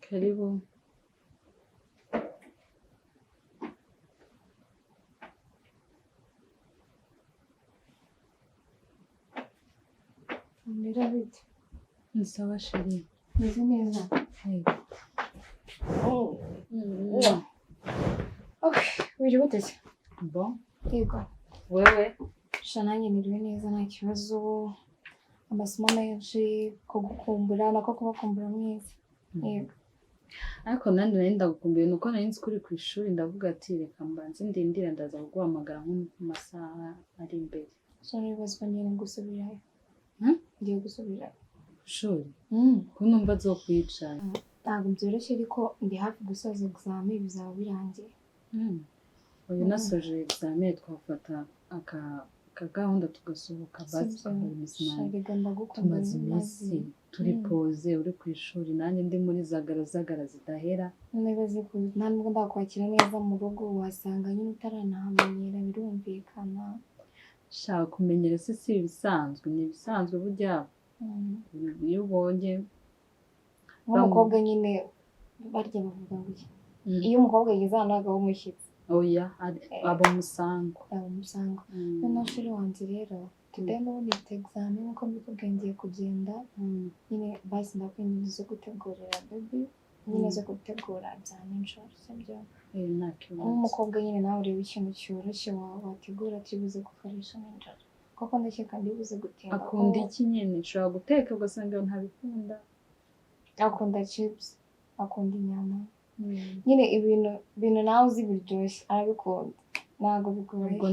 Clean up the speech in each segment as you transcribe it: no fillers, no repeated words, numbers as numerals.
Karibu. Mbera bite? Ni sawa chérie. Meze neza. Yego. Okay, wiriwe ute se? Bon. Yego. Wewe? Sha nanjye niriwe neza nta kibazo. Amasomo menshi ko gukumbura nako kubakumbura mwese. Yego. Ariko nanjye nari ndagukumbuye nuko nari nzi ko uri ku ishuri ndavuga ati reka mbanze ndindire ndaza kuguhamagara nko mu masaha ari imbere. So nibazwa nyine gusubirayo. Ngiye gusubirayo. Ku ishuri? Ko numva azokwica. Ntabwo byoroshye ariko ndi hafi gusoza examen bizaba birangiye. Uyu nasoje examen twafata aka gahunda tugasohoka basi tumaze iminsi turi pose uri ku ishuri nanjye ndi muri zagara zidahera. Nibaze ko nta nubwo ndakwakira neza mu rugo wasanga nyine utaranahamenyera birumvikana. Shaka kumenyera se si ibisanzwe, ni ibisanzwe burya iyo ubonye nk'umukobwa nyine barya bavuga ngo iki iyo umukobwa ageze ahantu ntabwo aba umushyitsi. Oya, aba umusango. Aba umusango. Noneho shuri wanjye rero today n'ubundi mfite examen nkuko mbikubwiye ngiye kugenda nyine basi ndakwinginze zo gutegurira baby nyine zo gutegura bya nijoro sibyo? Nta kibazo. Nk'umukobwa nyine nawe ureba ikintu cyoroshye wategura turibuze gukoresha nijoro kuko ndakeka ndibuze gutinda. Akunda iki nyine? Ushobora guteka ugasanga ntabikunda. Akunda chips, akunda inyama. Nyine ibintu nawe uzi biryoshye arabikunda ntabwo bigoye. Ubwo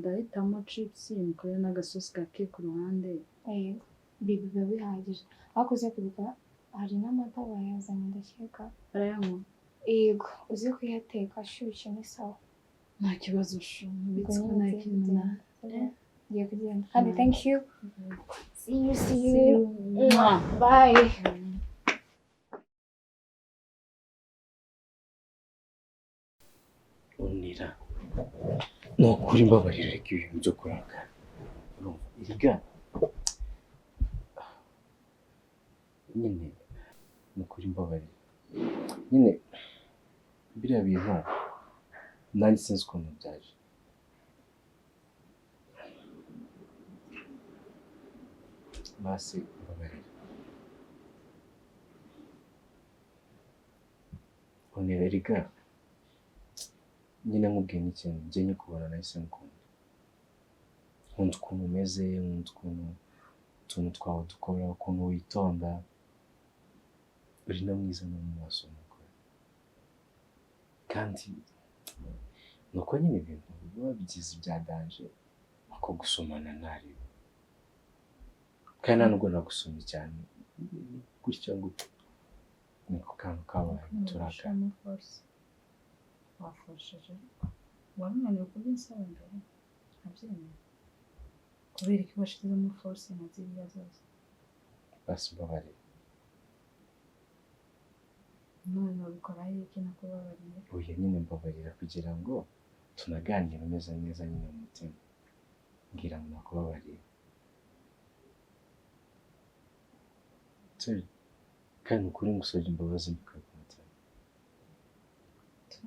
ndahitamo chips mukorere n'agasosi gake ku ruhande. Yego biba bihagije ariko uze kwibuka hari n'amata bayazanye ndakeka. Arayanywa? Yego uzi kuyateka ashyushye ni sawa. Nta kibazo ubitse ko nta kintu na ngiye kugenda kandi thank you. See you, see you. Bye. Unira ni ukuri mbabarira reka ibintu byo kurakara. Urumva erega nyine ni ukuri mbabarira nyine biriya bintu nanjye sinzi ukuntu byaje. Basi mbabarira Unira erega nyine nkubwiye n'ikintu njye nyikubona nahise nkukunda. Nkunda ukuntu umeze, nkunda ukuntu utuntu twawe dukora, ukuntu witonda, uri na mwiza no mu maso mukora. Kandi nuko nyine ibintu biba bigize ibya danje ako gusomana ntariwe. Kandi nta nubwo nagusomye cyane gutya gutya niko kantu kabaye turakara. Wafashije warunaniwe kubinsaba mbere nkabyemera kubera ko washizemo force nka ziriya zose. Basi mbabarira. None wabikora iki nakubabariye? Oya nyine mbabarira kugira ngo tunaganire umeze neza nyine mu mutima. Mbwira ngo nakubabariye. Kandi ukuri ngusabye imbabazi mbikuye ku mutima.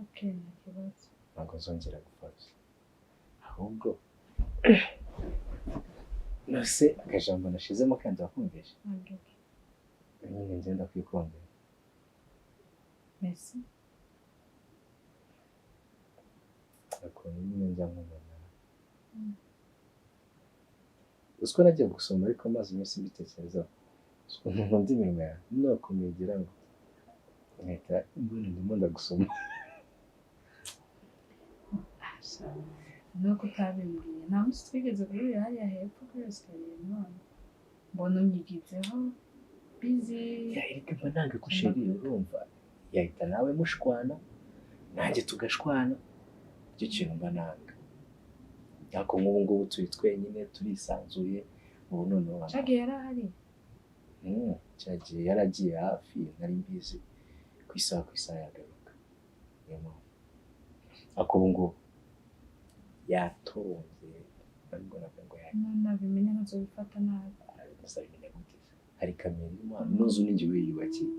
Okay, nta kibazo. Ntabwo nzongera gufata. Ahubwo nose akajambo nashizemo kandi wakumvishe. Nyine ngenda kwikundira. Merci. Ukuntu nyine njya nkubona. Uzi ko nagiye gusoma ariko amaze iminsi mbitekerezaho. Uzi ukuntu nkunda iminwa yawe nakumegera ngo nkahita mbona ndimo ndagusoma. Nuko utabimbwiye nta munsi twigeze guhurira hariya hepfo kuri esikariye none mbona unyigizeho bizi. Erega mba nanga ko sheri urumva yahita nawe mushwana nanjye tugashwana icyo kintu mba nanga. Ariko nk'ubu ngubu turi twenyine turisanzuye ubu noneho Cagiye yarahari? Cagiye yaragiye hafi nari mbizi ku isaha yagaruka. Niyo mpamvu ariko ubu ngubu yatonze ariko nabwo ngo nabimenya ntazobifata nabi. Nzabimenya gute? Hari kamera irimo hano n'inzu ninjye wiyubakiye.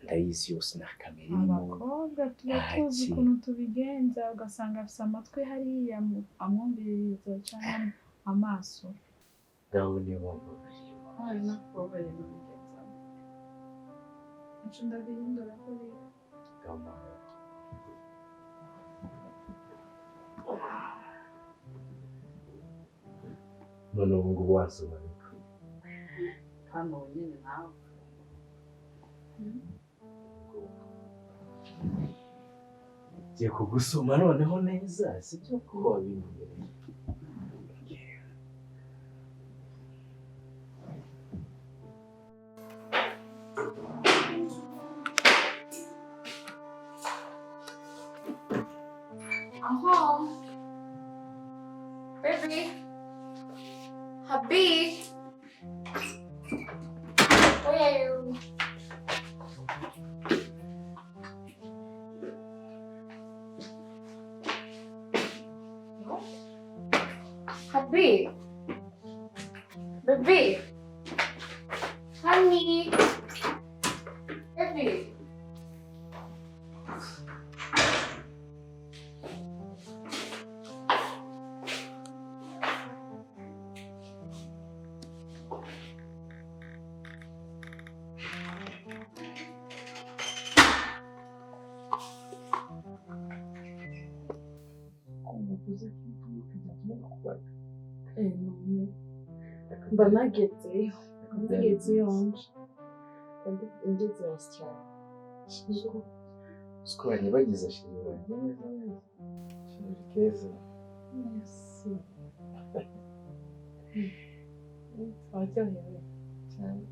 Ndayizi yose, nta kamera irimo. Abakobwa tuba tuzi Ntaki. ukuntu tubigenza, ugasanga afise amatwi hariya amwumviriza cyangwa amaso. Ngaho niyo wambabariye. Hari nakubabarira bigenza. Nco ndabihindura kuri Ngaho mama. None ubu ngubu wasoma ariko. Hano ubu nyine nawe. Ngiye kugusoma noneho neza, sibyo ko wabinyemereye. I'm home. Baby. Habi. Where are you? No? Habi. Baby. Honey. Baby. None mba nagezeyo, nagezeyo nje ngeze Australia. Siko banyibagiza chérie wanjye neza neza. Chérie keza. Merci. Waryohewe Cyane.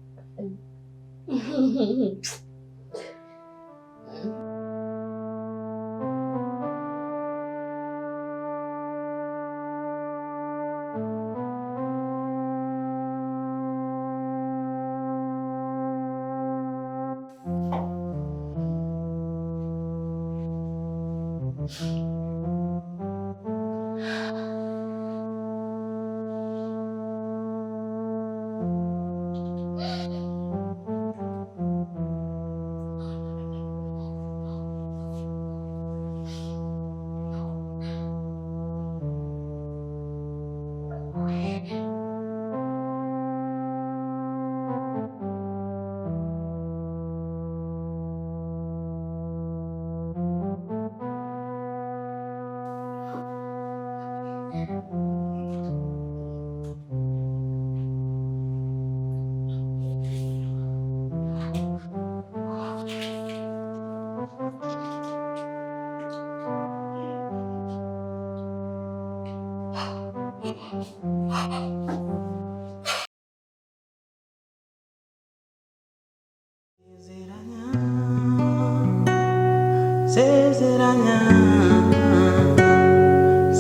Sezeranya,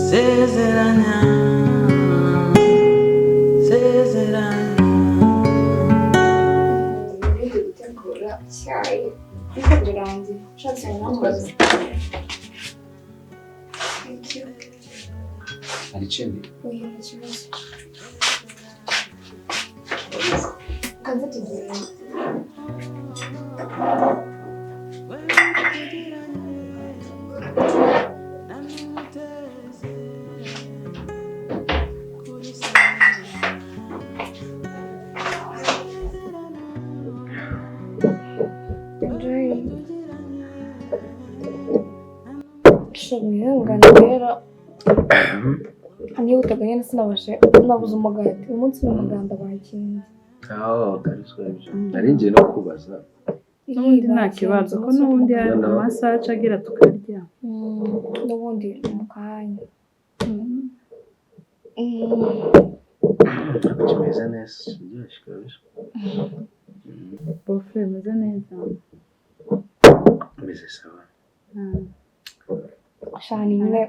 sezeranya, sezeranya. Ibindi gutegura icyayi ariko birangiye ushatse namubaza. Thank you. Hari ikindi? Oya, nta kibazo. Kanze tugende. Enjoy. Mwihangane rero, nihutaga nyine sinabashe, nabuze umugati. Uyu munsi ni umuganda bakinze. Oh, kabisa ibyo. Nari ngiye no kubaza. N'ubundi nta kibazo ko n'ubundi hari amasaha aca agira tukarya. N'ubundi ni mu kanya. Kimeze neza, kiryoshye kabisa. Bofe bimeze neza. Meze sawa. Shani nyine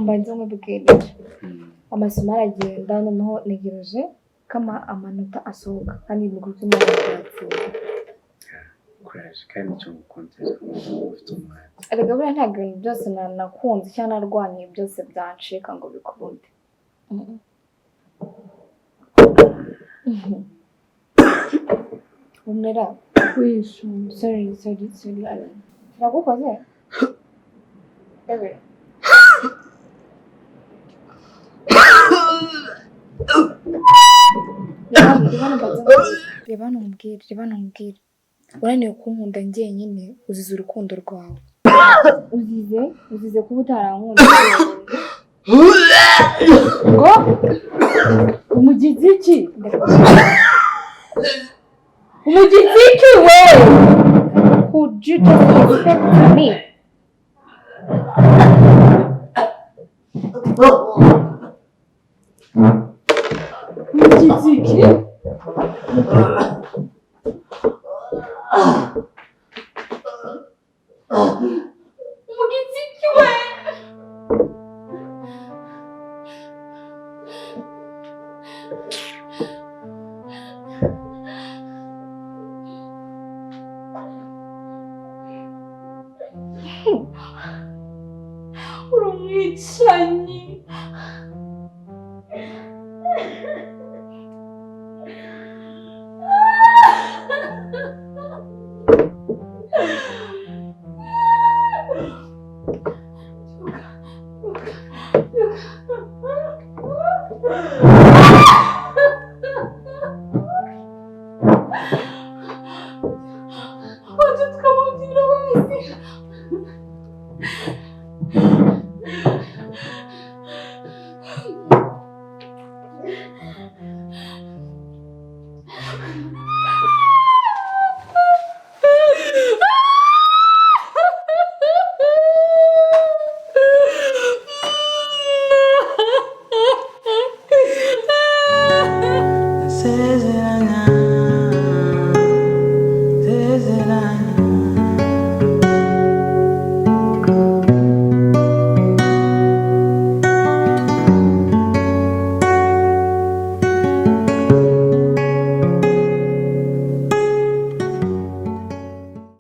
mbanze nkubwirire, amasomo aragenda, noneho ntegereje kama amanota asohoka kandi ni ukuri Imana nzatsinda. Courage, kandi icyo ngukundira ufite umuhate. Erega buriya ntabwo ibintu byose nakunze cyangwa narwaniye byose byancika ngo bikunde. Umera Wishimye. Sorry, sorry, sorry, Alan. Turagukoze? Bebe. Reba hano nkubwire, reba hano nkubwire. Unaniwe kunkunda njyenyine, uzize urukundo rwawe. Uzize kuba utarankunda. Ngo umugizi iki? Umugizi iki we? Could you just respect me? Umugizi iki? Umugizi iki we? Uri umwicanyi.